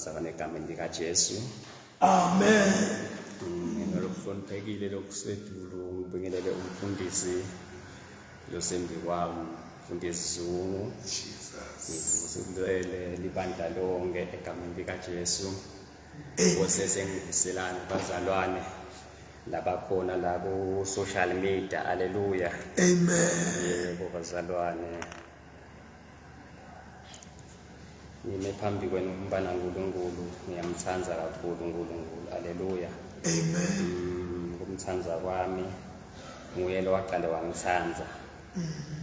Bazalwane egameni likaJesu. Amen. Ngalokuhloniphekile lokusedulu ngibingelele umfundisi losembi kwami mfundisi Zungu. Jesus. Ngivusele libandla lonke egameni likaJesu. Bose sengivuselana bazalwane labakhona la ku social media. Haleluya. Amen. Yebo bazalwane. Ngime phambi kwenu umntwana uNkulunkulu, ngiyamthanda kakhulu uNkulunkulu. Haleluya. Amen. Ukumthanda kwami nguye lo waqale wangithanda.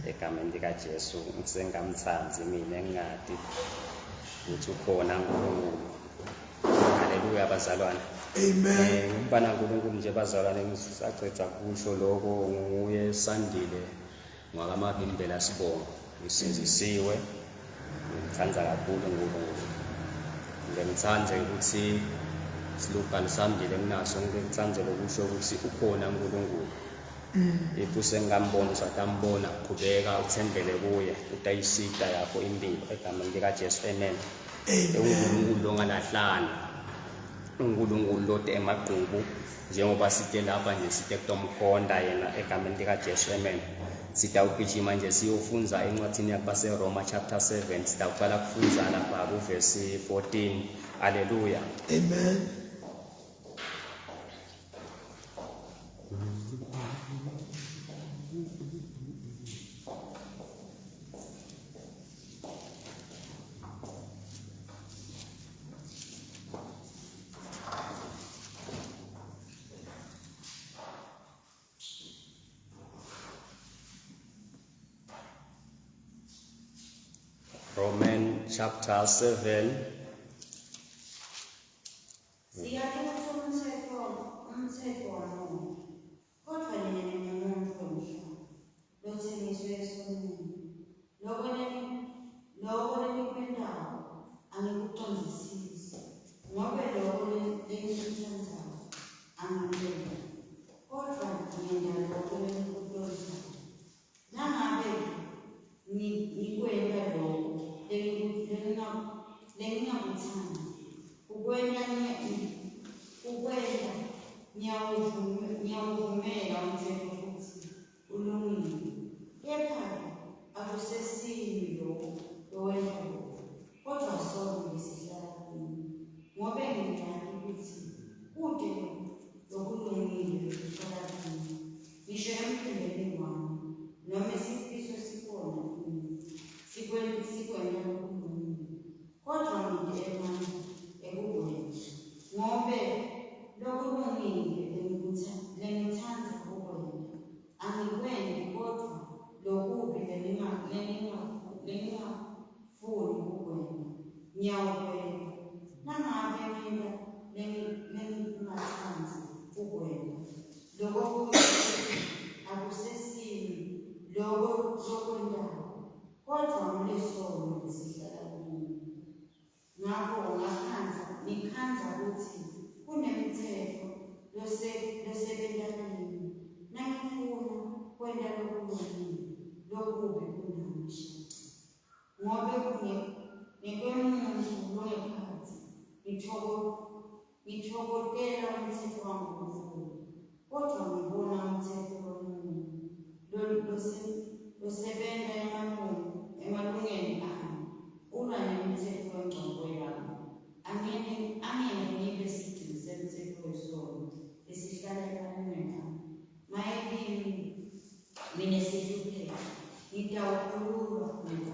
Egameni likaJesu ngisengamthandi mina engingadi ukuthi ukhona uNkulunkulu. Haleluya bazalwane. Amen. Ngumntwana uNkulunkulu nje bazalwane ngisaceda kusho lokho nguye Sandile ngwakamavimbela sibongo ngisindisiwe ngithanda kakhulu uNkulunkulu ngiyamthanda ukuthi silugane sambili enginaso ngikuthanda lokusho ukuthi ukhona uNkulunkulu if usengambona usatambona qhubeka uthembele kuye utayisita yakho impilo egameni likaJesu amen uNkulunkulu longalahlani uNkulunkulu lote emagqubu njengoba site lapha nje site kutomkhonda yena egameni likaJesu amen sitawugijima nje siyofunza encwadini yakubaseRoma chapter 7 sitawuqala kufunza lapha kuvesi 14 haleluya amen Roman chapter 7 Siyati kutsi umtsetfo umtsetfo waMoya, kodvwa nine ningemuntfu wemhlaba lotsengiswe esonweni. Loko loko lenikwentako angikucondzisisi, ngobe loko lengikutsandzako angikwenti, kodvwa ngenta loko lengikutondzako. Nangabe ngikwenta loko lengingakutsandzi, kukwenta kukwenta ngiyawuvumela umtsetfo kutsi ulungile. Kepha-ke akusesimi lowo lowenta loko, kodvwa sono lesihlala kimi. Ngobe ngiyati kutsi kute lokulungile lokuhlala kimi, ngisho emtimbeni wami, nome sifiso sikhona kimi, sikwenta lokulungile, kodvwa ngite emandla ekukwenta. Ngobe lokulungile lengitsandza kukwenta, angikwenti, kodvwa lokubi lengingafuni kukwenta, ngiyawukwenta. Nangabe ngenta lengingatsandzi kukwenta, loko kusho kutsi akusesimi loko lokwentako, kodvwa ngulesono lesihlala kimi. Ngako ngakhandza, ngikhandza kutsi kunemtsetfo lose, losebenta kimi, nangifuna kwenta lokulungile, lokubi kunami shaca. Ngobe kunge, ngekwemuntfu longekhatsi, ngitfoko, ngitfokotela umtsetfo waNkulunkulu, kodvwa ngibona umtsetfo lomunye losebenta emalungeni ami, ulwa nemitsetfo wengcondvo yami, angeke angeke ngibe sigcili semtsetfo wesono lesihlala emalungeni ami. Maye kimi mine sihlupheka, ngitawukhululwa ngubani?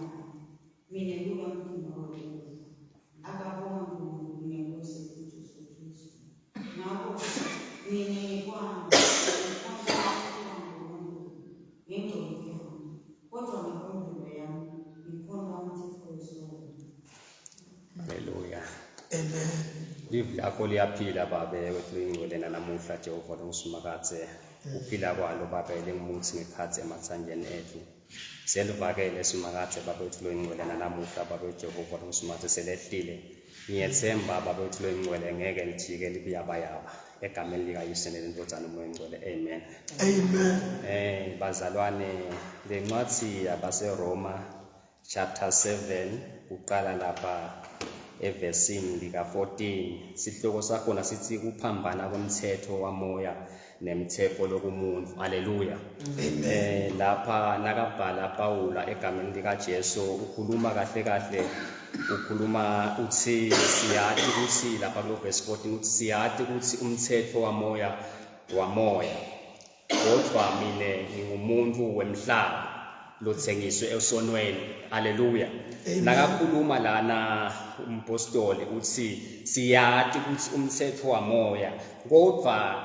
Mine kulomtimba wekufa. Akabonga Nkulunkulu ngeNkhosi yetfu Jesu Khristu. Ngako mine ngekwami ngikhonta uNkulunkulu ngengcondvo yami, kodvwa ngekwemvelo yami ngikhonta umtsetfo wesono. Haleluya. Amen. Livi lakho liyaphila babe wethu ingcwele nanamuhla Jehova longusimakadze. Kuphila kwalo babe lingumuthi ngekhatsi ematsanjeni ethu. Selivakele Simakadze Babe wetfu loyingcwele nanamuhla Babe Jehova longuSimakadze selehlile. Ngiyetsemba Babe wetfu loyingcwele ngeke lijike libuyabayaba. Egameni likaYise neleNdvodzana uMoya oNgcwele. Amen. Amen. Bazalwane lencwadi yabaseRoma chapter 7 kuqala lapha evesini lika-14. Sihloko sakhona sithi kuphambana komthetho wamoya nemthetho lokumuntu. Haleluya. Lapha nakabhala Pawula egameni likaJesu ukhuluma kahle kahle, ukhuluma uthi siyati ukuthi lapha kulo verse 14 uthi siyati ukuthi umthetho wamoya wamoya, kodwa mina ngingumuntu wemhlaba lothengiswe esonweni. Haleluya. Nakakhuluma lana umpostoli uthi siyati ukuthi umthetho wamoya, kodwa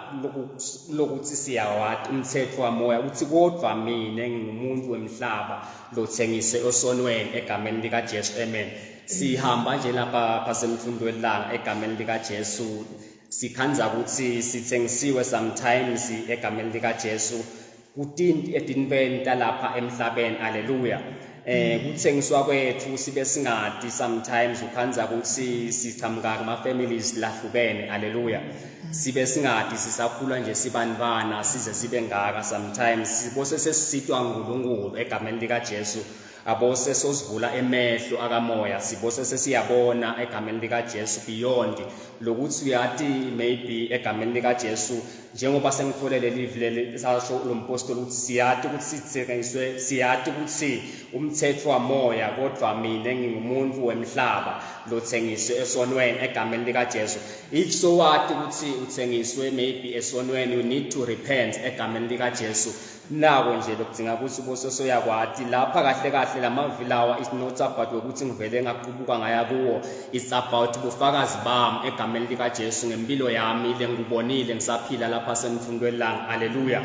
lokuthi siyawati umthetho wamoya, uthi kodwa mina ngingumuntu wemhlaba lothengiswe esonweni egameni likaJesu. Amen. Sihamba nje lapha phasemfundweni langa egameni likaJesu, sikhandza ukuthi sithengisiwe sometimes egameni likaJesu kutinti etintweni talapha emhlabeni. Haleluya. Kuthengiswa kwethu sibe singati sometimes, ukhandza ukuthi sichamuka kuma families lahlukene. Haleluya. Sibe singati sisakhula nje sibanibana size sibe ngaka, sometimes sibose sesisitwa nguNkulunkulu egameni likaJesu, abose sosivula emehlo akamoya, sibose sesiyabona egameni likaJesu beyond lokuthi uyati maybe egameni likaJesu. Njengoba sengithole leli leli sasho lo mpostoli ukuthi siyati ukuthi sithengiswe, siyati ukuthi umthetho wamoya, kodwa mina ngingumuntu wemhlaba lothengiswe esonweni egameni likaJesu. If so wati ukuthi uthengiswe maybe esonweni, you need to repent egameni likaJesu. Nako nje lokudinga ukuthi ubososoyakwati lapha kahle kahle lamavi lawa is not about ukuthi ngivele ngaqubuka ngaya kuwo, it's about bufakazi bami egameni likaJesu ngempilo yami lengikubonile ngisaphila lapha semfundweni langa. Haleluya.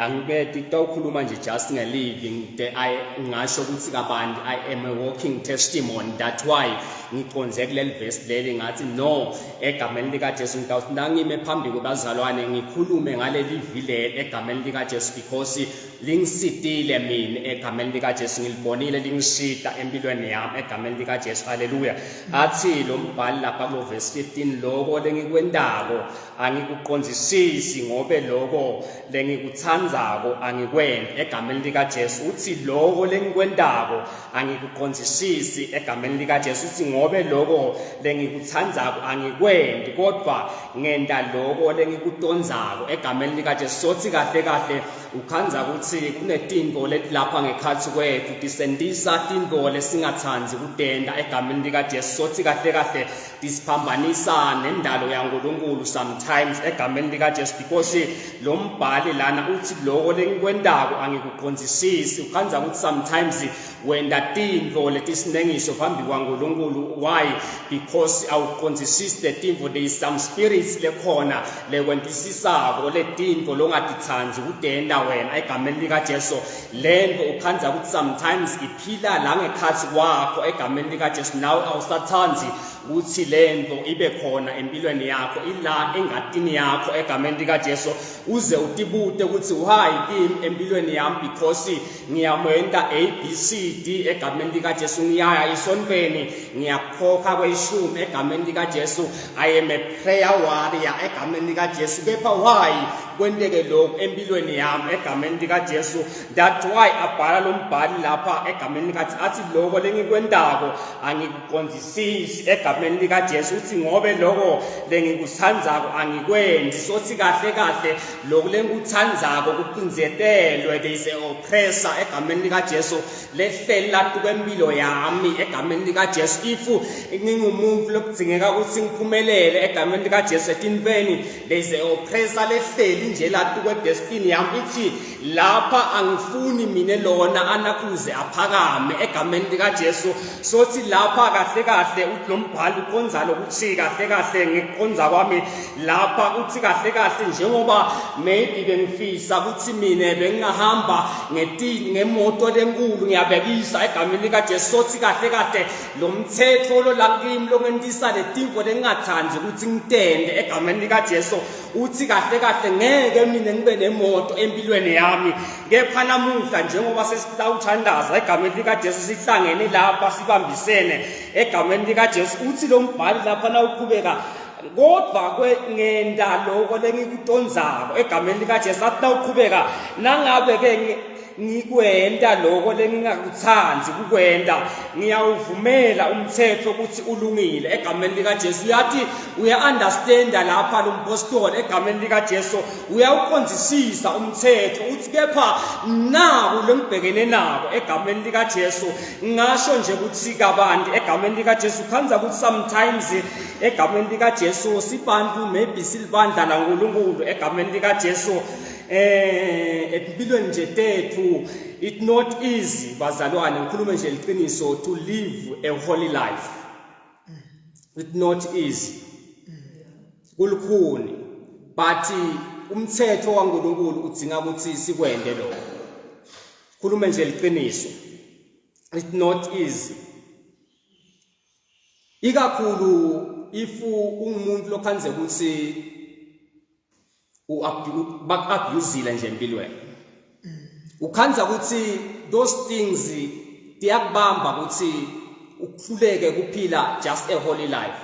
Angibeti kutawukhuluma nje just nge-living the I ngasho ukuthi kabanti I am a walking testimony. That why ngiqonze kuleli verse leli, ngathi no, egameni likaJesu ngitawuthi nangime phambi kwebazalwane ngikhulume ngaleli vile egameni likaJesu, because lingisitile mina egameni likaJesu, ngilibonile lingishita empilweni yami egameni likaJesu. Haleluya. Athi lo mbhali lapha kulo verse 15, lokho lengikwentako angikuqondisisi, ngobe lokho lengikuthandzako angikwendi egameni likaJesu. Uthi lokho lengikwentako angikuqondisisi egameni likaJesu, uthi ngobe lokho lengikuthandzako angikwendi, kodwa ngenta lokho lengikutondzako egameni likaJesu. Sothi kahle kahle ukhandza ukuthi kunetinto letilapha ngekhathi kwethu tisentisa tinto lesingathandi kutenta egameni likaJesu. Sothi kahle kahle tisiphambanisa nendalo yaNkulunkulu sometimes egameni likaJesu, because lo mbhali lana uthi lokho lengikwentako angikuqondisisi. Ukhandza ukuthi sometimes wenta tintfo letisinengiso phambi kwaNkulunkulu. Why? Because awuqondisisi letintfo. There is some spirits lekhona lekwentisisako letintfo longatitsandzi kutenta wena egameni likaJesu. Lento ukhandza ukuthi sometimes iphila la ngekhathi kwakho egameni likaJesu, nawe awusatsandzi ukuthi lento ibe khona empilweni yakho, ila engatini yakho egameni likaJesu, uze utibute ukuthi why kimi empilweni yami, because ngiyamenta A B C D egameni likaJesu, ngiyaya esontweni, ngiyakhokha kweshumi egameni likaJesu, I am a prayer warrior egameni likaJesu, kepha why kwenteke lokhu empilweni yami egameni likaJesu? That why abhala lo mbhali lapha egameni likaJesu athi lokho lengikwentako angikuqondisisi egameni likaJesu, uthi ngobe lokho lengikuthandzako angikwenzi. Sothi kahle kahle lokhu lengikuthandzako kucindzetelwe, there is a oppressor egameni likaJesu lehleli latuka empilo yami egameni likaJesu. If ngingumuntu lokudzingeka ukuthi ngiphumelele egameni likaJesu etintweni, there is a oppressor lehleli nje latuka destiny yami, ithi lapha angifuni mina lona anakuze aphakame egameni likaJesu. Sothi lapha kahle kahle uthi lo mbhali ukhonza lokuthi kahle kahle ngikukhonza kwami lapha, uthi kahle kahle njengoba maybe bengifisa ukuthi mina bengingahamba ngetini ngemoto lenkulu, ngiyabekisa egameni likaJesu. Sothi kahle kahle lo mthetho lo la kimi longentisa letinto lengingathandi ukuthi ngitende egameni likaJesu, uthi kahle kahle ngeke mina ngibe nemoto empilweni yami. Kepha namuhla njengoba sesitawuthandaza egameni likaJesu, sihlangene lapha sibambisene egameni likaJesu, uthi lo mbhali lapha nawuqhubeka, kodwa ngenta lokho lengikutondzako egameni likaJesu. Athi nawuqhubeka nangabe ke ngikwenta lokho lengingakuthandi kukwenta, ngiyawuvumela umthetho ukuthi ulungile egameni likaJesu. Uyathi uya-understanda lapha lo mpostoli egameni likaJesu, uyawuqondisisa umthetho, uthi kepha naku lengibhekene nako egameni likaJesu. Ngasho nje ukuthi kabanti egameni likaJesu, khanza ukuthi sometimes egameni likaJesu sibantu maybe silibandla laNkulunkulu egameni likaJesu, empilweni nje tethu it not easy bazalwane, ngikhulume nje liqiniso, to live a holy life it not easy, kulukhuni, but umthetho waNkulunkulu udzinga ukuthi sikwende lokho. Khulume nje liqiniso, it's not easy, ikakhulu if ungumuntu lokhanze ukuthi baku-abusile nje empilweni, ukhanza ukuthi those things tiyakubamba ukuthi ukuhluleke kuphila just a holy life.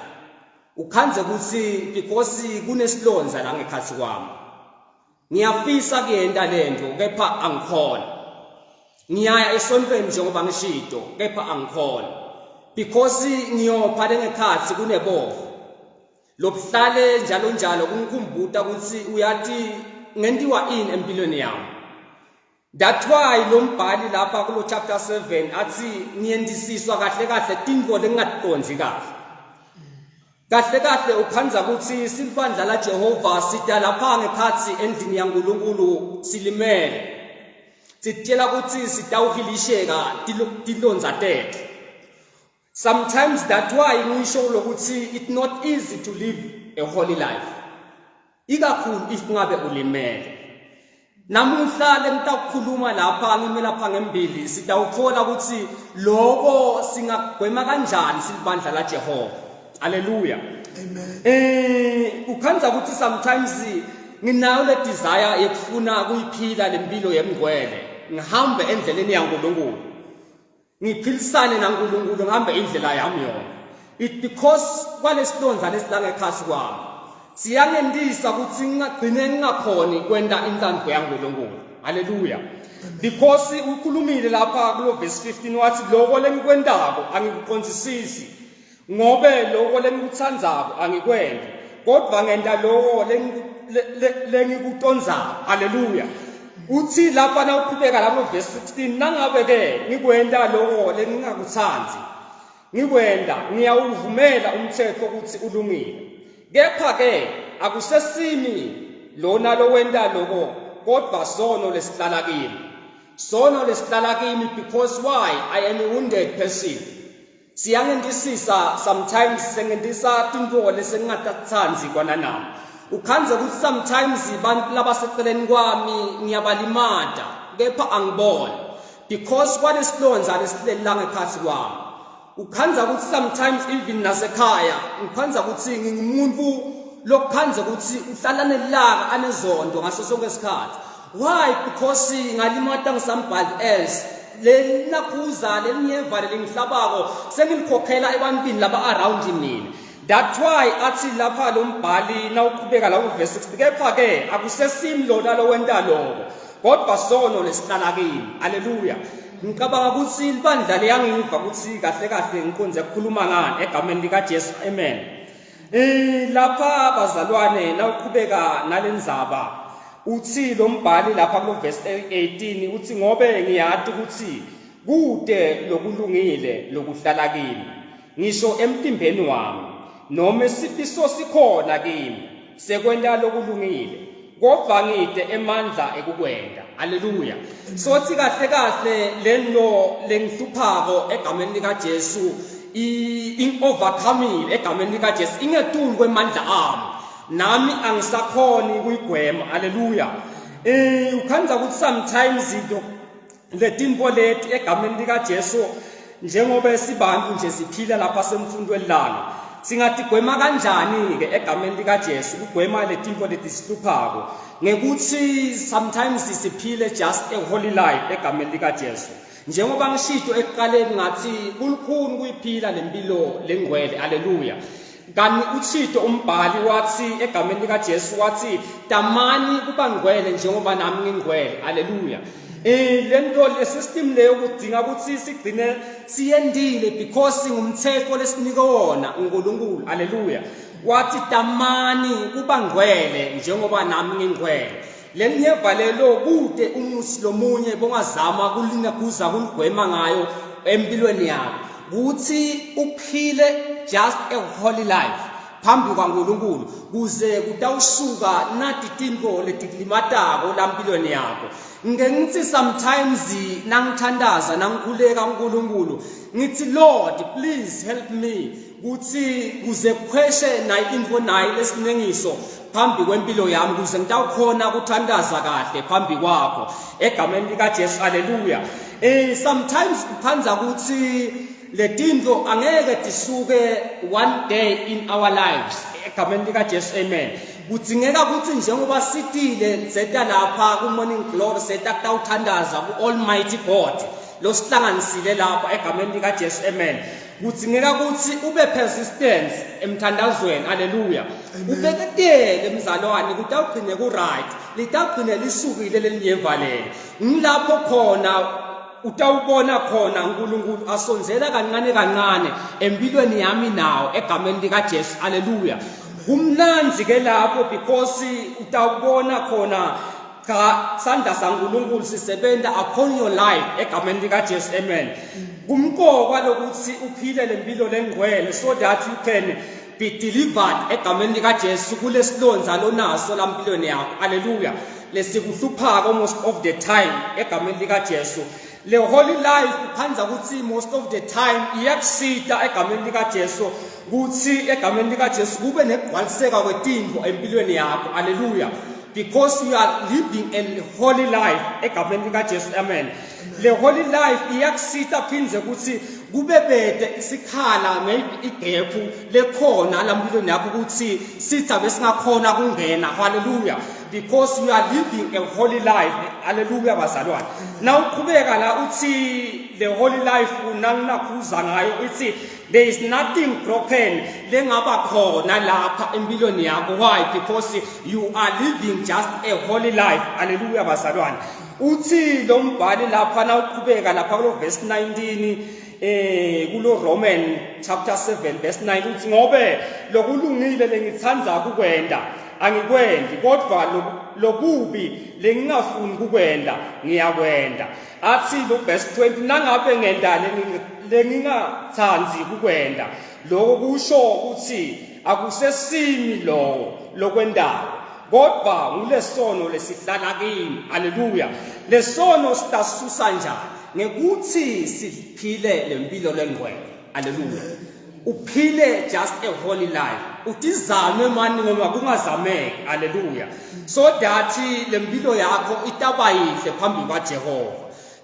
Ukhanze ukuthi because kunesilonza la ngekhathi kwami, ngiyafisa kuyenta lento kepha angikhona. Ngiyaya esontweni njengoba ngishito, kepha angikhona because ngiyopha lengekhathi kunebovu lobuhlale njalo njalo kungikhumbuta ukuthi uyati ngentiwa ini empilweni yami. That's why lo mbhali lapha kulo chapter 7 athi ngiyendisiswa kahle kahle tintfo lengingatiqondzi kahle. Kahle kahle ukhanza ukuthi silibandla la Jehova, sida lapha ngekhathi endlini yaNkulunkulu silimele, sitshela ukuthi sitawuhilisheka tilondza tethu sometimes. That why ngisho lokuthi it's not easy to live a holy life, ikakhulu if ngabe ulimele. Namuhla lengitakukhuluma lapha ngime lapha ngembili, sitawuthola ukuthi loko singagwema kanjani silibandla la Jehova. Haleluya. Amen. Ukhanza ukuthi sometimes nginayo le desire yekufuna kuyiphila lempilo yemngcwele, ngihambe endleleni yaNkulunkulu, ngiphilisane naNkulunkulu, ngihambe indlela yami yona. It because kwalesilonza lesilanga ekhasi kwami siyangentisa ukuthi ngingagcine ngingakhoni kwenta intsandvo yaNkulunkulu. Haleluya. Because ukhulumile lapha kulo verse 15 wathi lokho lengikwentako angikuqondisisi, ngobe lokho lengikuthandzako angikwendi, kodwa ngenta lokho lengikutondzako. Haleluya. Uthi lapha nawuqhubeka lapho verse 16, nangabe ke ngikwenta lokho lengingakutsandzi ngikwenta, ngiyawuvumela umthetho ukuthi ulungile. Kepha ke akusesimi lona lowenta lokho, kodwa sono lesihlala kimi, sono lesihlala kimi. Because why? I am a wounded person. Siyangentisisa sometimes, sengentisa tintfo lesengingatathandzi kwana nami. Ukhanze ukuthi sometimes bantu labaseceleni kwami ngiyabalimata, kepha angiboni because kwalesilonza lesihleli la ngekhathi kwami. Ukhanza ukuthi sometimes even nasekhaya ngikhanza ukuthi ngingumuntu lokukhanza ukuthi uhlala nelaka, anezondo ngaso sonke isikhathi. Why? Because ngalimata ngisomebody else. Lelinakhuza lelinyeva lelingihlabako sengilikhokhela ebantwini laba around mina. That's why athi lapha lo mbhali nawuqhubeka la verse 60, kepha ke akusesimi lona lowenta lokho, kodwa sono lesihlala kimi. Haleluya. Ngicabanga ukuthi libandla liyangiva ukuthi kahle kahle ngiqonde ukukhuluma ngani egameni lika Jesu. Amen. Lapha bazalwane, nawuqhubeka nalendzaba, uthi lo mbhali lapha ku verse 18, uthi ngobe ngiyati ukuthi kude lokulungile lokuhlala kimi, ngisho emtimbeni wami, noma sifiso sikhona kimi sekwenta lokulungile, kodwa ngide emandla ekukwenta. Haleluya. Sothi kahle kahle lento lengihluphako egameni lika Jesu i overcoming egameni lika Jesu, ingetulu kwemandla ami, nami angisakhoni kuyigwema. Haleluya. Ukhanza ukuthi sometimes into letinto leti egameni lika Jesu, njengoba sibantu nje siphila lapha semfundweni lana, singatigwema kanjani ke egameni lika Jesu kugwema letinto letisihluphako? Ngekuthi sometimes siphile just a holy life egameni lika Jesu. Njengoba ngishito ekuqaleni ngathi kulukhuni kuyiphila lempilo lengcwele. Haleluya. Kanti uthito umbhali wathi egameni lika Jesu, wathi tamani kuba ngcwele njengoba nami ngingcwele. Haleluya. Lento le system leyo kudinga ukuthi sigcine siyendile because ngumthetho lesinika wona uNkulunkulu. Haleluya. Wathi tamani kuba ngcwele njengoba nami ngingcwele. Lelinyeva lelo kude umusi lomunye bongazama kulinaguza kuligwema ngayo empilweni yakho. Kuthi uphile just a holy life phambi kwaNkulunkulu kuze kutawusuka nati tintfo letikulimatako lampilweni yakho. Ngike ngithi sometimes nangithandaza nangikhuleka uNkulunkulu ngithi Lord, please help me kuthi kuze kukhweshe nayi intfo nayi lesinengiso phambi kwempilo yami kuze ngitawukhona ukuthandaza kahle phambi kwakho egameni likaJesu. Haleluya. Sometimes kuphanza ukuthi letinto angeke tisuke one day in our lives egameni likaJesu. Amen. Kudzingeka ukuthi njengoba sitile seta lapha ku Morning Glory, seta kutawuthandaza ku Almighty God losihlanganisile lapha egameni likaJesu. Amen. Kudzingeka ukuthi ube persistent emthandazweni. Haleluya. Ubeketele mzalwane, kutawugcine ku right, litawugcine lisukile lelinyevalele. Ngilapho khona utawubona khona uNkulunkulu asonzela kancane kancane empilweni yami nawo egameni likaJesu. Haleluya. Kumnanzi ke lapho because utawubona khona cha sandla saNkulunkulu sisebenza upon your life egameni likaJesu. Amen. Kumqoka lokuthi uphile lempilo lengcwele so that you can be delivered egameni likaJesu kulesilonza lonaso lampilweni yakho. Haleluya. Lesikuhluphako most of the time egameni likaJesu. Le holy life kuphanza ukuthi most of the time iyakusita egameni likaJesu kuthi egameni likaJesu kube nekugcwaliseka kwetintfo empilweni yakho. Haleluya. Because you are living a holy life egameni likaJesu. Amen. Le holy life iyakusita phindze ukuthi kube bede isikhala, maybe igephu lekhona lampilweni yakho ukuthi sitha besingakhona kungena. Haleluya. Because you are living a holy life. Haleluya bazalwane. Na uqhubeka la uthi the holy life unanginakhuza ngayo ithi there is nothing broken lengaba khona lapha empilweni yakho. Why? Because you are living just a holy life. Haleluya bazalwane. Uthi lo mbhali lapha na uqhubeka lapha kulo verse 19 kulo Roman chapter 7 verse 9 uthi ngobe lokulungile lengithanda kukwenda angikwendi, kodwa lokubi lengingafuni kukwenda ngiyakwenda. Athi lo verse 20 nangabe ngenda lengingathandi kukwenda, lokho kusho ukuthi akusesimi lowo lokwendayo, kodwa ngulesono lesihlala kimi. Haleluya. Lesono sitasusa njani? Ngekuthi siphile lempilo lengcwele. Haleluya. Uphile just a holy life, utizame mani ngoba kungazameki. Haleluya. So that lempilo yakho itaba yihle phambi kwaJehova,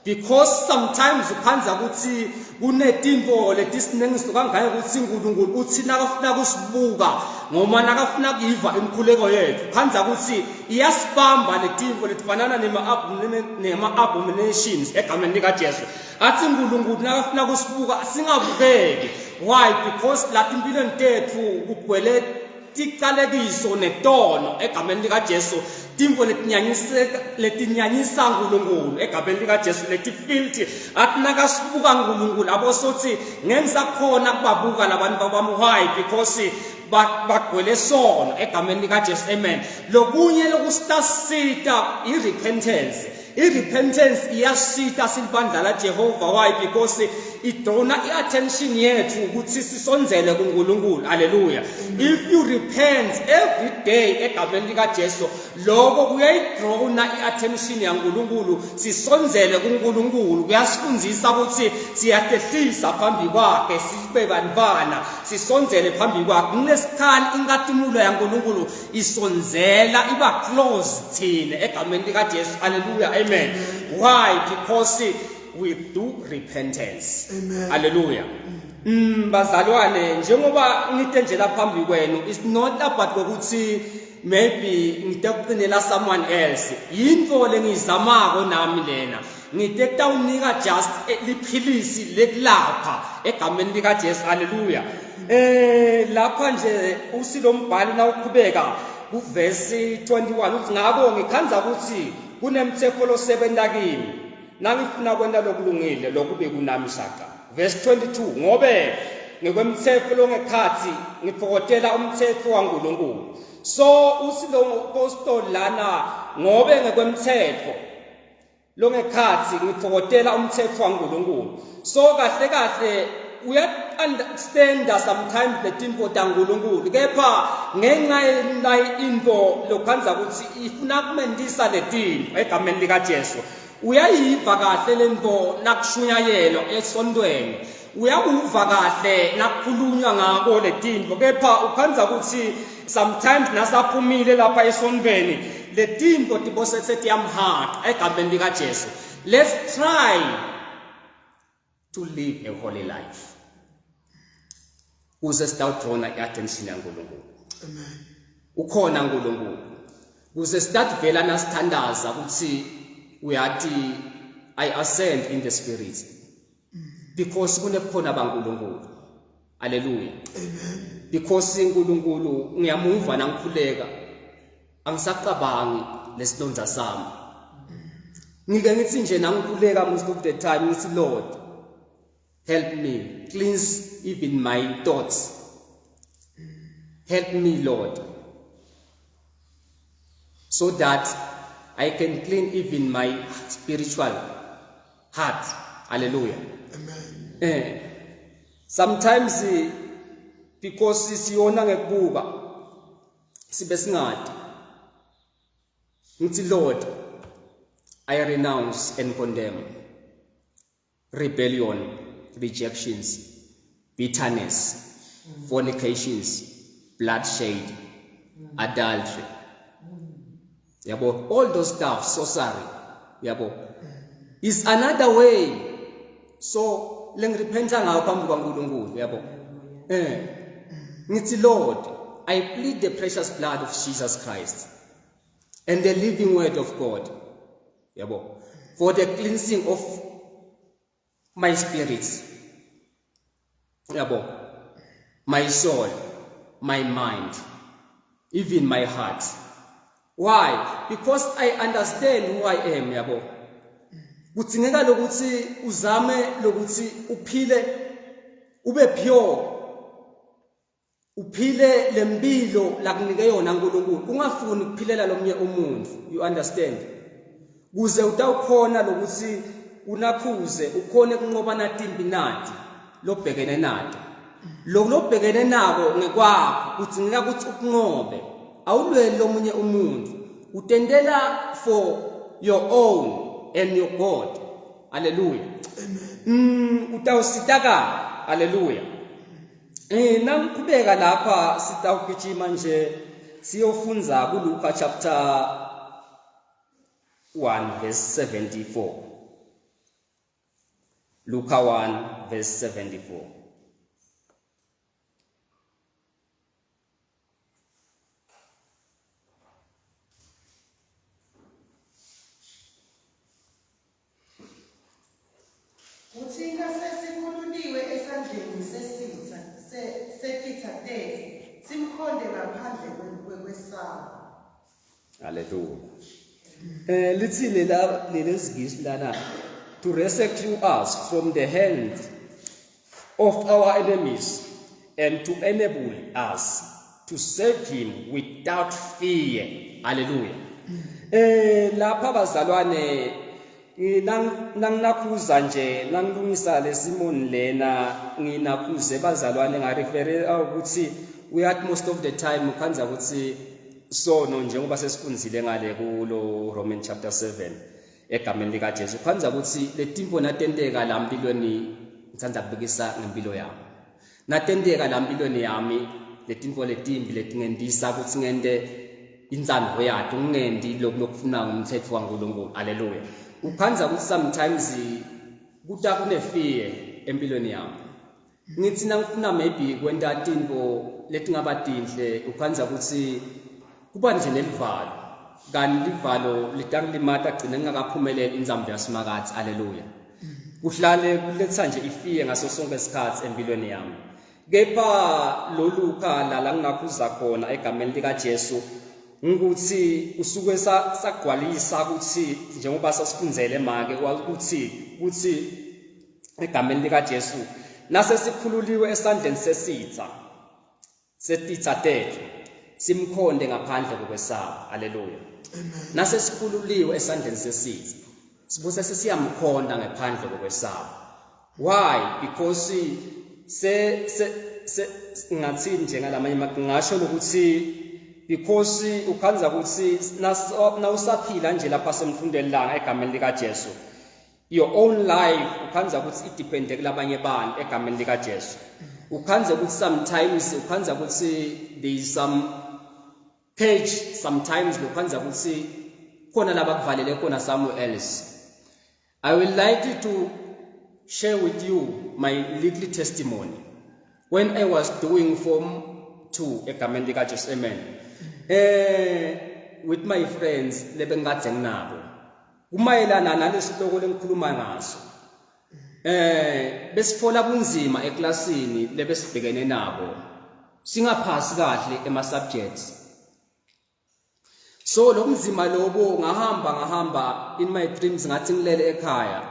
because sometimes ukhanza ukuthi kunetinto letisinengiso kangaka ukuthi uNkulunkulu uthi nakafuna kusibuka ngoma nakafuna kuyiva imikhuleko yethu, khanza ukuthi iyasibamba letinto letifanana nema-abominations egameni likaJesu. Athi uNkulunkulu nakafuna kusibuka singabukeki. Why? Because lapha impilweni tethu kugcwele ticalekiso netono egameni likaJesu, tintfo letinyanyisa uNkulunkulu egameni likaJesu, letifilthi. Athi nakasibuka uNkulunkulu abosothi ngengisakhona kubabuka labantu babami. Why? Because bagcwele sono egameni likaJesu. Amen. Lokunye lokusitasita i-repentance. I-repentance iyasita silibandla laJehova. Why? Because idona i-attention yethu ukuthi sisondzele kuNkulunkulu. Haleluya. If you repent every day egameni likaJesu, lokho kuyayidrona i-attention yaNkulunkulu sisondzele kuNkulunkulu. Kuyasifundisa ukuthi siyatehlisa phambi kwakhe, sibe bantwana, sisondzele phambi kwakhe. Kulesikhali inkatimulo yaNkulunkulu isondzela, iba close thina egameni likaJesu. Haleluya. Amen. Why? Because we do repentance. Amen. Haleluya. Bazalwane, njengoba ngite nje lapha phambi kwenu, it's not about ukuthi maybe ngite kuqinela someone else. Yinto lengizamako nami lena. Ngite kutawunika just liphilisi lekulapha egameni likaJesu. Haleluya. Lapha nje usilombhali na uqhubeka kuvesi 21 uthi ngako ngikhanza ukuthi kunemthetho losebenta kimi. Nangifuna kwenta lokulungile lokubi kunami shaqa. Verse 22 ngobe ngekwemtsetfo longekhatsi ngitfokotela umtsetfo waNkulunkulu. So uthi lo apostoli lana ngobe ngekwemtsetfo longekhatsi ngitfokotela umtsetfo waNkulunkulu. So kahle kahle uya understand sometimes letintfo taNkulunkulu kepha ngenxa yenayi intfo lokhandza ukuthi ifuna kumendisa letintfo egameni likaJesu. Uyayiva kahle lento nakushunyayelwa esontweni, uyakuva kahle nakukhulunywa ngako letintfo, kepha ukhandza ukuthi sometimes nasaphumile lapha esontweni letintfo tibosetse tiyamhaqa egameni likaJesu. Let's try to live a holy life kuze sitawudrona i-attention yaNkulunkulu. Amen. Ukhona uNkulunkulu. Kuze sitakuvela nasithandaza ukuthi uyati I ascend in the spirit. Because kunebukhona baNkulunkulu. Hallelujah. Amen. Because uNkulunkulu ngiyamuva nangikhuleka angisacabangi lesilonda sami. Ngike ngithi nje nangikhuleka most of the time ngithi Lord help me cleanse even my thoughts. Help me Lord so that I can clean even my spiritual heart. Hallelujah. Amen. Sometimes because siyona ngekubuka sibe singadi. Ngithi Lord, I renounce and condemn rebellion, rejections, bitterness, fornications, bloodshed, adultery. Yabo, all those stuff, sorcery. Yabo. Is another way. So lengirepenta ngayo phambi kwaNkulunkulu, yabo. Ngithi Lord, I plead the precious blood of Jesus Christ and the living word of God. Yabo. For the cleansing of my spirit. Yabo. My soul, my mind, even my heart. Why? Because I understand who I am, yabo. Kudzingeka lokuthi uzame lokuthi uphile ube pure. Uphile lempilo lakunike yona uNkulunkulu. Ungafuni ukuphilela lomnye umuntu. You understand? Kuze utawukhona lokuthi unakhuze ukhone kunqoba natimpi nati lobhekene nato. Lokhu lobhekene nako ngekwakho kudzingeka ukuthi ukunqobe. Awulweli lomunye umuntu. Utendela for your own and your God. Hallelujah. Amen. Utawusitakala. Hallelujah. Nangiqhubeka lapha sitawugijima nje siyofundza kuLuka chapter 1 verse 74. Luka 1 verse 74. Kuthina sesikhululiwe esandleni sesitha setitha tethu, simkhonde ngaphandle kwekwesaba. Hallelujah. Lithi lela lelezingisi lana to rescue us from the hand of our enemies and to enable us to serve him without fear. Hallelujah. Lapha bazalwane nanginakhuza nje nangilungisa lesimoni lena nginakhuze bazalwane ngareferela ukuthi uyathi most of the time ukhanza ukuthi sono njengoba sesifunzile ngale kulo Roman chapter 7 egameni likaJesu khanza ukuthi letimfo natenteka la mpilweni ngithanda kubikisa ngempilo yami natenteka la mpilweni yami letimfo letimbi letingendisa ukuthi ngente intsandvo yato ngingendi lokhu lokufuna ngumthetho waNkulunkulu. Haleluya. Ukhanza ukuthi sometimes kuta kunefear empilweni yami. Ngithi nangifuna maybe kwenta tintfo letingaba tinhle ukhanza ukuthi kuba nje nelivalo kanti livalo litangilimata gcine ngingakaphumeleli inzambo yaSimakadze. Haleluya. Kuhlale kuletha nje ifiye ngaso sonke isikhathi empilweni yami. Kepha lolu khala la ngingakhuza khona egameni likaJesu. Ngikuthi usuke sagcwalisa ukuthi njengoba sasifundzele make ukuthi kuthi egameni likaJesu nase sikhululiwe esandleni sesitha setitha tethu simkhonde ngaphandle kokwesaba. Haleluya. Nase sikhululiwe esandleni sesitha sibuse sesiyamkhonda ngaphandle kokwesaba. Why? Because se se se ngathi njengalamanye ngasho ukuthi because ukhanza ukuthi nawusaphila nje lapha semfundweni langa egameni lika Jesu your own life ukhanza ukuthi idepende kulabanye abantu egameni lika Jesu ukhanza ukuthi sometimes ukhanza ukuthi there is some page sometimes lokhanza ukuthi khona laba kuvalele khona somewhere else. I will like to share with you my little testimony. When I was doing form 2 egameni lika Jesu, amen. With my friends lebengikade nginabo. Kumayelana nalesihloko lengikhuluma ngaso. Besifola kunzima eklasini lebesibhekene nabo. Singaphasi kahle ema subjects. So lo mzima lobo ngahamba ngahamba in my dreams ngathi ngilele ekhaya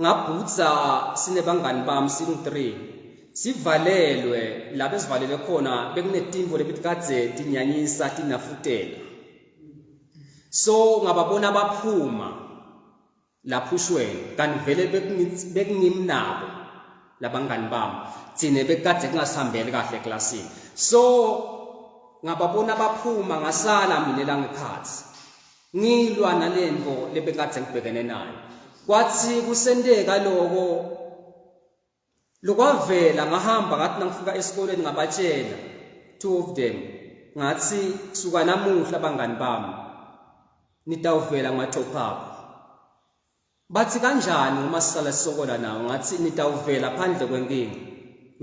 ngabhutsa sinebangani bami singu-3 sivalelwe la besivalelwe khona bekunetimvo lebetikadze tinyanyisa tinafutela so ngababona baphuma laphushweni kanti vele bekungimnabo labangani bami thina bekade kungasihambeli kahle eklasini so ngababona baphuma ngasala mina la ngekhathi ngilwa nalento lebekade ngibhekene nayo kwathi kusenteka lokho Lokwavela ngahamba ngathi nangifika esikoleni ngabatshela two of them ngathi suka namuhla bangani bami nitawuvela ngwa top up bathi kanjani uma sisala sisokola nawo ngathi nitawuvela phandle kwenkinga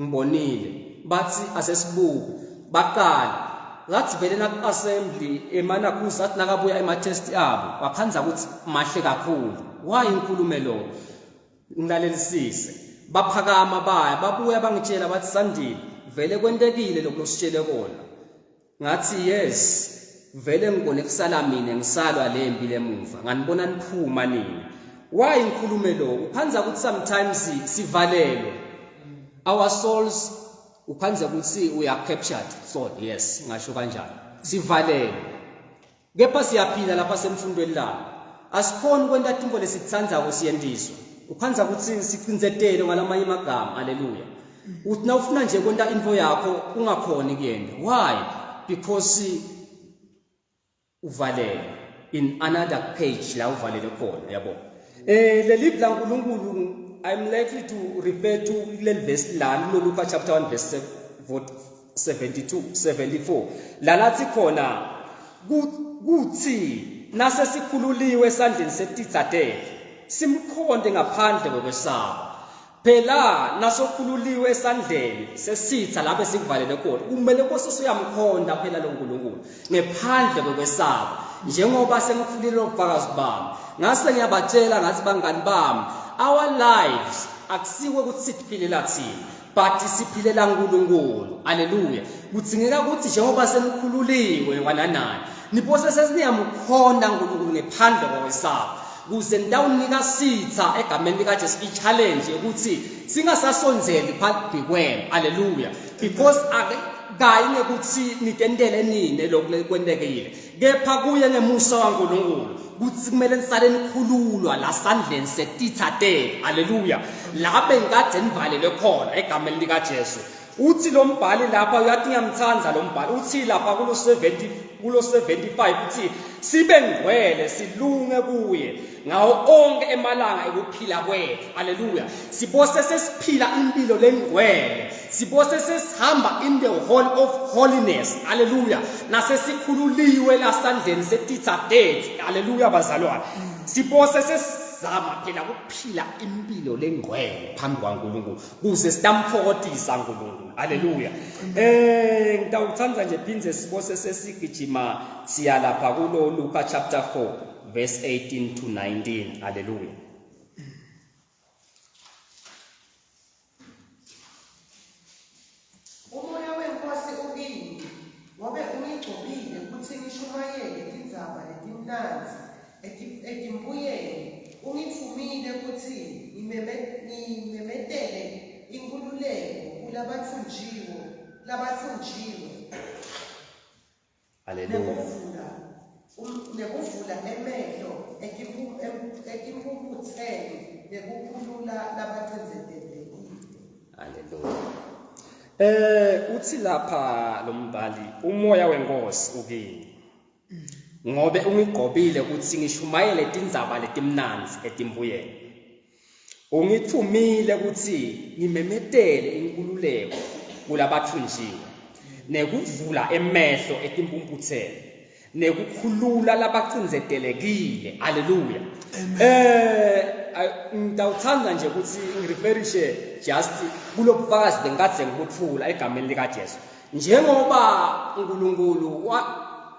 ngibonile bathi asesibuke baqala ngathi vele naku-assembly emanakhuza athi nakabuya ema-test abo wakhanza ukuthi mahle kakhulu why ngikhulume lo Ngilalelisise. Baphakama baya babuya bangitshela bathi Sandile vele kwentekile lokhu lositshele kona. Ngathi yes vele ngibone kusala mina ngisalwa lempi lemuva nganibona niphuma nini. Why ngikhulume lo? Ukhanza ukuthi sometimes sivalelwe. Our souls ukhanza ukuthi we are captured soul yes ngasho kanjalo. Sivalelwe. Kepha siyaphila lapha semfundweni lami. Asikhoni ukwenta tintfo lesitsandzako siyendiswa. Ukhandza kutsi sicindzetelwe ngalamanye amagama. Haleluya. Uthi nawufuna nje kwenta intfo yakho ungakhoni kuyenta. Why? Because uvalele in another page la uvalele khona yabo. Leli la uNkulunkulu I'm likely to refer to kuleli verse la kulo Luka chapter 1 verse 72 74 la lathi khona kuthi nase sikhululiwe esandleni setitha tethu simkhonde ngaphandle kokwesaba phela nasokhululiwe esandleni sesitha lapho esikuvalele khona kumele kose usuyamkhonda phela lo nkulunkulu ngephandle kokwesaba njengoba sengikhulile ubufakazi bami ngase ngiyabatshela ngathi bangani bami our lives akusiwe ukuthi siphilela thina but siphilela uNkulunkulu. Haleluya. Kudzingeka ukuthi njengoba senikhululiwe wananani nibose sesiniyamkhonda uNkulunkulu ngephandle kokwesaba kuze nitawunika sitha egameni likaJesu i-challenge yokuthi singasasondzeli phambi kwenu. Haleluya. Because kayi ngekuthi nitentele nine lokhu kwentekile kepha kuye ngemusa waNkulunkulu kuthi kumele nisale nikhululwa la sandleni setitha tenu. Haleluya. La bengikade nivalelwe khona egameni likaJesu. Uthi lo mbhali lapha uyathi ngiyamthanda lo mbhali uthi lapha kulo 70 kulo 75 uthi sibe ngcwele silunge kuye ngawo onke emalanga ekuphila kwethu. Haleluya. Sibose sesiphila impilo lengcwele sibose sesihamba in the hall of holiness. Haleluya. Nasesikhululiwe lasandleni setitha tethu. Haleluya bazalwane. Sibose sesizama phela ukuphila impilo lengcwele phambi kwaNkulunkulu kuze sitamfokotisa uNkulunkulu. Haleluya. Ngitawuthanda nje phindze sibose sesigijima siya lapha kulo Luka chapter 4 verse 18 to 19. Haleluya. Umoya weNkosi ukimi, ngobe ungigcobile ukuthi ngishumayele. Etimbuyeni ungitfumile kutsi ngimemetele inkhululeko kulabatfunjiwe labatfunjiwe. Haleluya. Nekuvula um, nekuvula emehlo etimphumphutseni nekukhulula labacindzetelekile. Haleluya. Eh uthi lapha lo mbhali umoya wenkosi ukini. Ngobe ungigqobile ukuthi ngishumayele tindzaba letimnandzi etimbuyeni. Ungithumile ukuthi ngimemetele inkululeko kulabathunjiwe nekuvula emehlo etimpumputheni nekukhulula labacindzetelekile. Haleluya. Eh ngitawuthanda nje ukuthi ngireferishe just kulobufakazi bengikade ngikuthula egameni likaJesu. Njengoba uNkulunkulu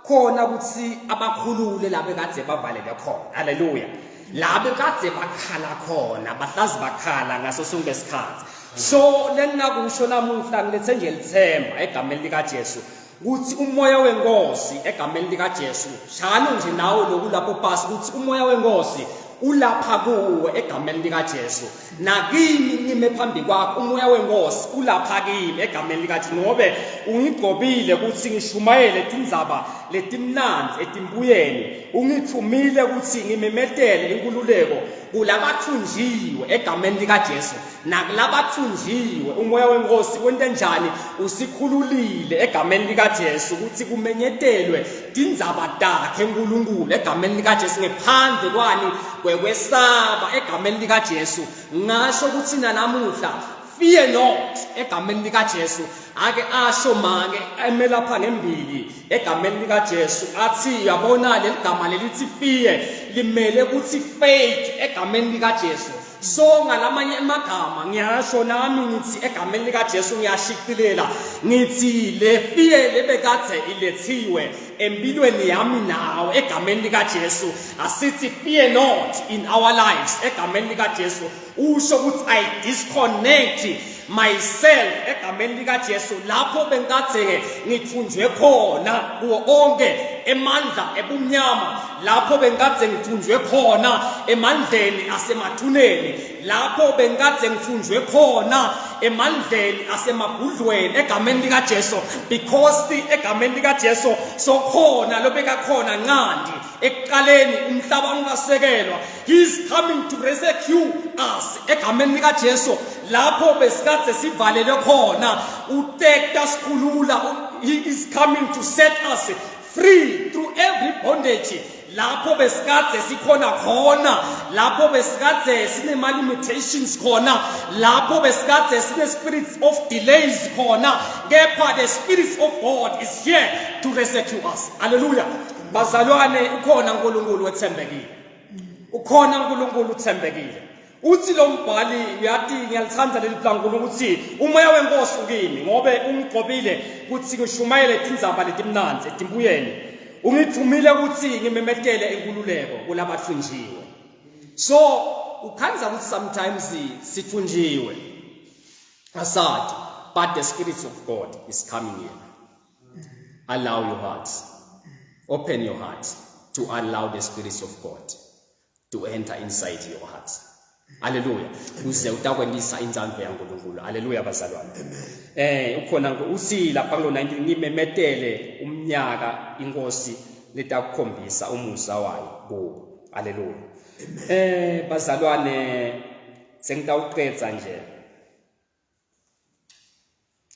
khona ukuthi abakhulule labo kade bavalele khona. Haleluya. Labo kade bakhala khona, bahlazi bakhala ngaso sonke isikhathi. So lengingakusho namuhla ngilethe nje lithemba egameni likaJesu ukuthi umoya wenkosi egameni likaJesu shano nje nawe lokulapho pasi ukuthi umoya wenkosi ulapha kuwe egameni likaJesu nakimi ngime phambi kwakho umoya wenkosi ulapha kimi egameni likaJesu ngobe ungigcobile ukuthi ngishumayele tindzaba letimnandzi etimbuyeni ungithumile ukuthi ngimemetele inkululeko kulabathunjiwe egameni likaJesu nakulabathunjiwe umoya wenkosi wente njani usikhululile egameni likaJesu ukuthi kumenyetelwe tindzaba takhe uNkulunkulu egameni likaJesu ngephandle kwani kwekwesaba egameni likaJesu ngasho ukuthi nanamuhla fear not egameni likaJesu ake asho make emelapha ngembili egameni likaJesu athi yabona leligama lelithi fear limele ukuthi faith egameni likaJesu so ngalamanye emagama ngiyasho nami ngithi egameni likaJesu ngiyashicilela ngithi le fear lebekade ilethiwe empilweni yami nawe egameni likaJesu asithi fear not in our lives egameni likaJesu usho ukuthi i disconnect myself egameni likaJesu lapho bengikade ngithunjwe khona kuwo onke emandla ebumnyama lapho bengikade ngithunjwe khona emandleni asemathuneni lapho bengikade ngithunjwe khona emandleni asemabhudlweni egameni likaJesu because egameni likaJesu sokhona lobekakhona nqandi ekuqaleni umhlaba ungasekelwa he is coming to rescue us egameni likaJesu lapho besikade sivalelwe khona utekta sikhulula he is coming to set us free through every bondage lapho besikade sikhona khona lapho besikade sinema limitations khona lapho besikade sine spirits of delays khona kepha the spirits of God is here to rescue us hallelujah Bazalwane ukhona uNkulunkulu wethembekile. Ukhona uNkulunkulu uthembekile. Uthi lo mbhali uyati ngiyalithanda leli plankulu ukuthi umoya wenkosi ukimi ngobe ungigcobile ukuthi ngishumayele tindzaba letimnandzi etimbuyeni. Ungithumile ukuthi ngimemetele inkululeko kulabathunjiwe. So ukhanza ukuthi sometimes sithunjiwe. Asadi but the spirit of God is coming here. Allow your heart. Open your heart to allow the Spirit of God to enter inside your heart. Haleluya. Uze utakwendisa intsandvo yaNkulunkulu. Haleluya bazalwane. Eh ukhona usi lapha kulo 19 ngimemetele umnyaka inkosi letakukhombisa umusa wayo kuwo. Haleluya. Eh bazalwane sengitawuqedza nje.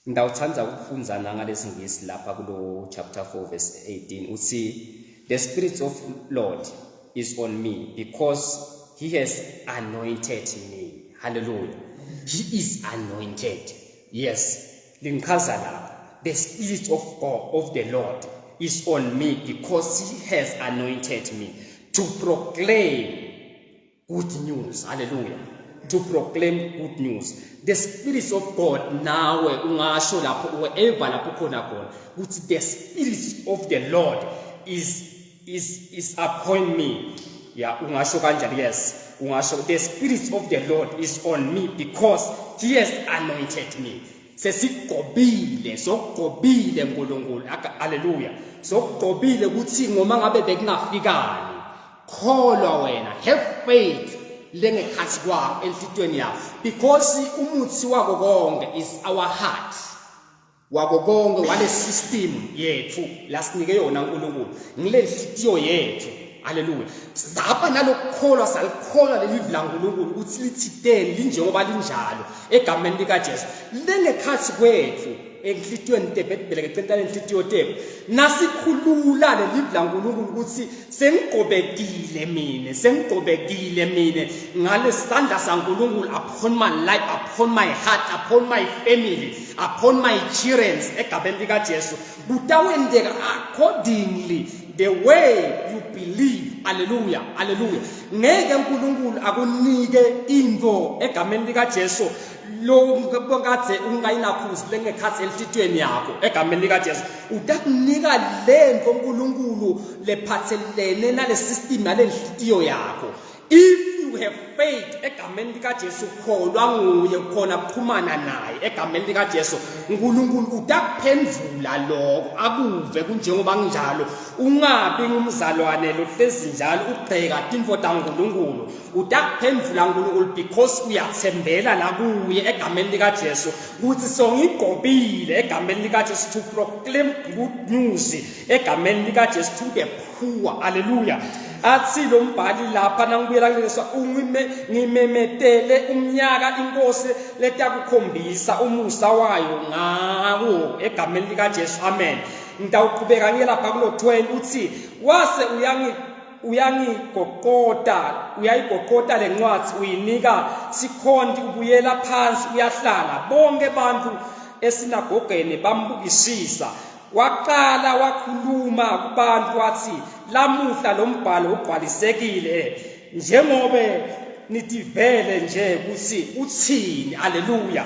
Ngitawuthanda ukufundza nangalesingisi lapha kulo chapter 4 verse 18 uthi the spirit of Lord is on me because he has anointed me. Hallelujah. He is anointed. Yes. Lingichaza lapha. The spirit of God of the Lord is on me because he has anointed me to proclaim good news hallelujah to proclaim good news the spirit of god nawe ungasho lapho wherever lapho khona khona ukuthi the spirit of the lord is is is upon me yeah ungasho kanjani yes ungasho the spirit of the lord is on me because he has anointed me sesigqobile sokugqobile uNkulunkulu haleluya sokugqobile ukuthi ngoma ngabe bekungafikani Kholwa wena, have faith lengekhathi kwakho enhlitweni yakho because umuthi wako konke is our heart. Wako konke wale system yethu lasinike yona uNkulunkulu. Ngile nhliziyo yethu. Haleluya. Saba nalokukholwa salikholwa leli livi laNkulunkulu ukuthi lithiteni linjengoba linjalo egameni likaJesu. Lengekhathi kwethu enhlitiyweni tebhedibheleke centane enhlitiyo tebo nasikhulula lelivi laNkulunkulu ukuthi sengigqobekile mina sengigqobekile mina ngalesandla saNkulunkulu upon my life, upon my heart, upon my family, upon my children egameni likaJesu kutawendeka accordingly the way you believe. Haleluya, haleluya. Ngeke uNkulunkulu akunike into egameni likaJesu lo kade ungayinakhuzi lengekhathi enhlitiyweni yakho egameni likaJesu. Utakunika lento uNkulunkulu lephathelene nale system nale nhlitiyo yakho. If you have faith egameni likaJesu, kholwa nguye khona kuxhumana naye egameni likaJesu, uNkulunkulu utakuphendvula lokho akuve kunjengoba kunjalo. Ungabi ngumzalwane lohlezi njalo ugxeka tintfo taNkulunkulu. Utakuphendvula uNkulunkulu because uyathembela la kuye egameni likaJesu ukuthi songigqobile egameni likaJesu to proclaim good news egameni likaJesu to the poor. Haleluya. Athi lo mbhali lapha nangibuyela kuleswa ungime ngimemetele umnyaka inkosi letakukhombisa umusa wayo ngawo egameni likaJesu. Amen. Ngitawuqhubeka ngiye lapha kulo 12 uthi wase uyangi uyangigoqota uyayigoqota lencwadi uyinika sikhonti ubuyela phansi uyahlala. Bonke abantu esinagogeni bambukisisa. Waqala wakhuluma kubantu wathi lamuhla lo mbhalo ugcwalisekile njengobe nitivele nje ukuthi uthini. Haleluya.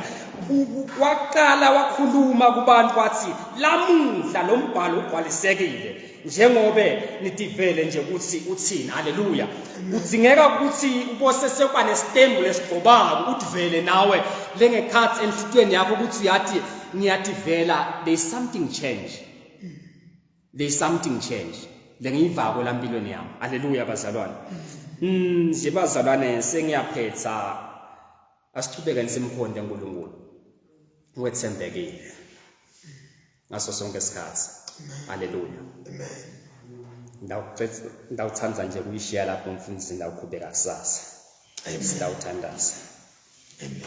Waqala wakhuluma kubantu wathi lamuhla lo mbhalo ugcwalisekile njengobe nitivele nje ukuthi uthini. Haleluya. Kudzingeka ukuthi ubose sekuba nesitembu lesigcobako utivele nawe lengekhathi enhlitiyweni yakho ukuthi uyathi ngiyativela there is something change, there is something change lengiyivako lampilweni yami. Haleluya bazalwane. Nje bazalwane sengiyaphetha, asichubeke simkhonde uNkulunkulu wethembekile ngaso sonke isikhathi. Haleluya. Amen. Ndawuthanda nje kuyishiya lapho mfundisi, ndawuqhubeka kusasa. Sidawuthandaza. Amen.